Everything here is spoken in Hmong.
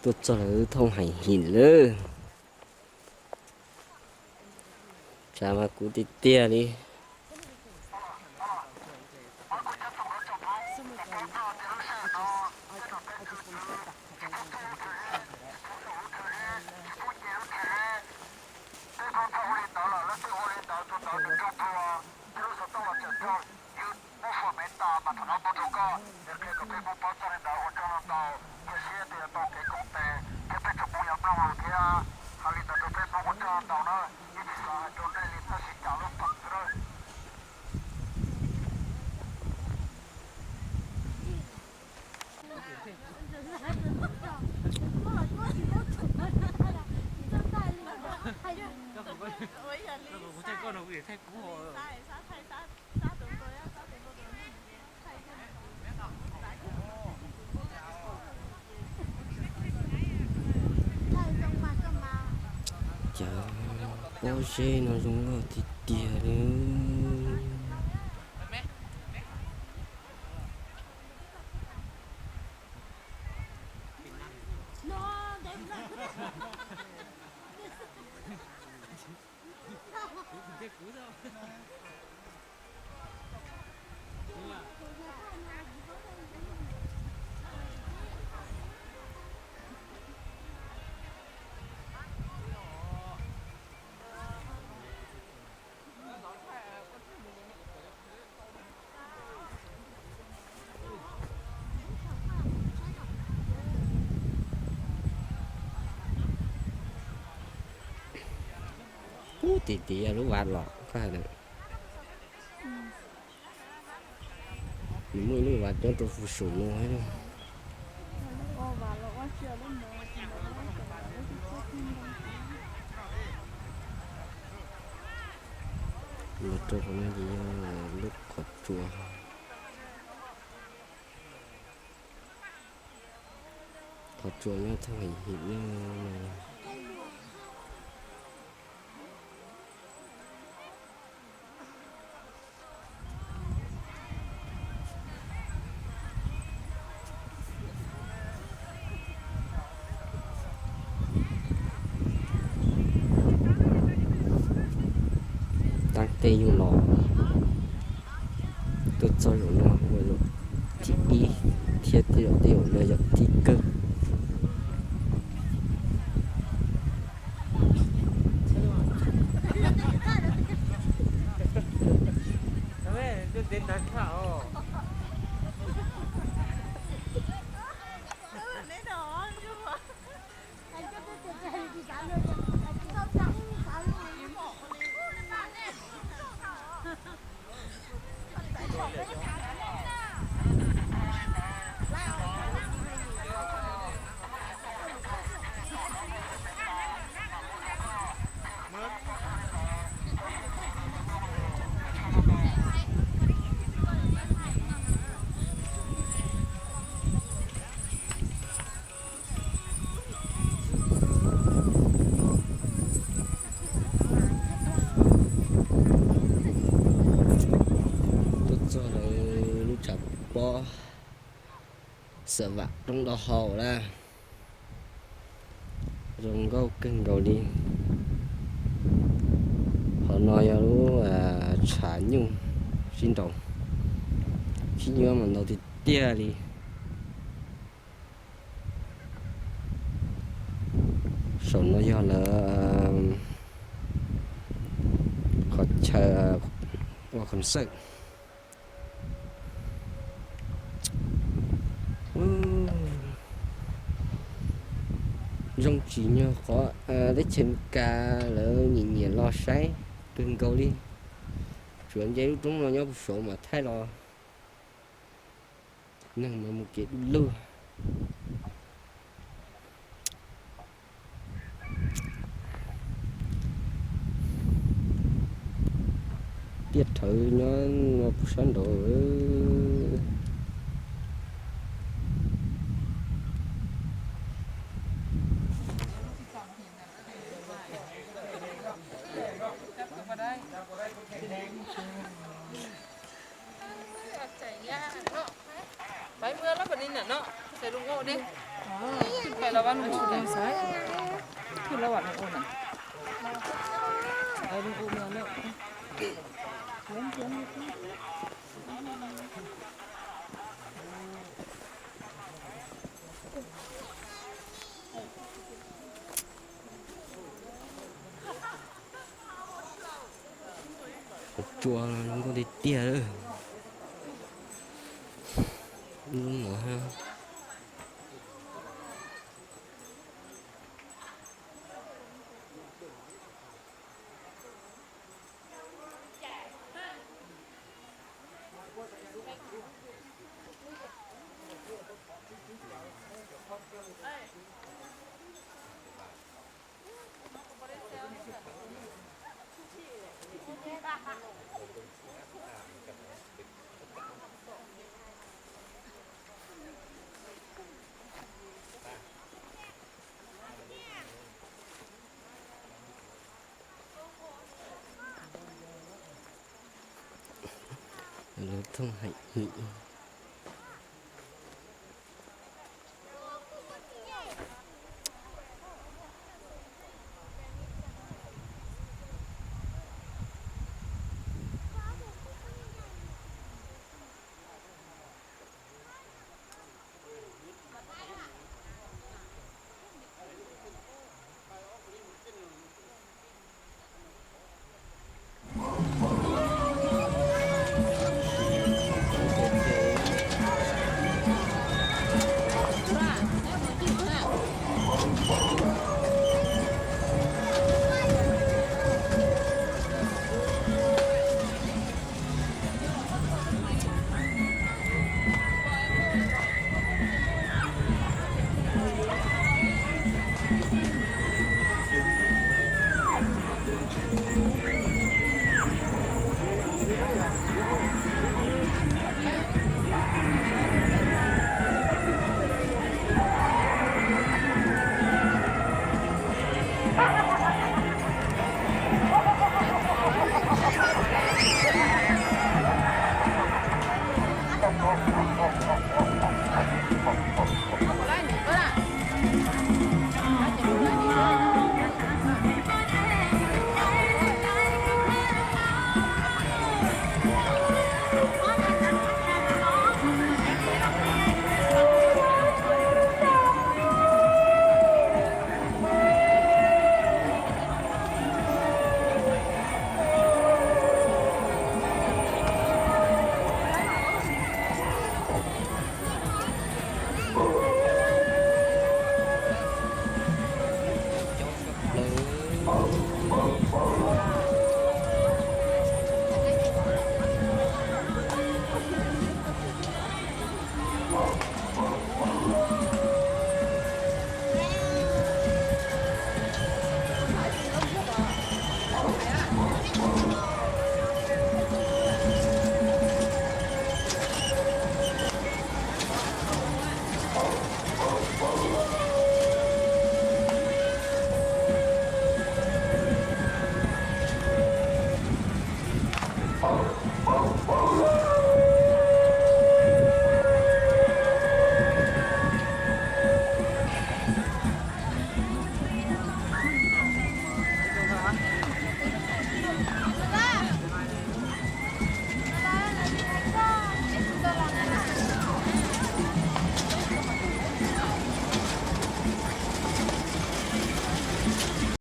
Tuaj txog lawv thooj heem him lawm. Tshav mas kub tiag tiag li. Cov pob zeb no zoo nkauj tiag tiag li. Ub, tim tim lub vaj los koj hais na. Nws muaj ib lub vaj nyob rau saum no thiab. Los rau qhov no ces yog lub qhov tsua. Qhov tsua nyob thaj him him no. Taab teb yuav los, tuaj txog zaum no ua zaum thib ib thiab tej zaum tej zaum no yog thib kawg. Tuaj txog lawv lub tshav pob Xam Vam Roob Dau Hau na. Zoo nkauj kawg nkaus li. Qhov no yog lub tshav nyuj sib nraus, sib nyuaj mas ntau tiag tiag li. Saum no yog lawv qhov chaw ua concert. Zoo tsis nyog qhov teb chaws Amelikas lawv nyiam nyiam los saib kawg nkaus li. Tsuas nce lub roob no nyob puag saud mas thaij los neeg mas mus kev du lug. Tiaj rhawv nyob no puag sab nraud. Pais mus lawm pem no, txais lus Cua zoo nkauj tiag tiag lawm. Lub no ha. Lub thooj hais him.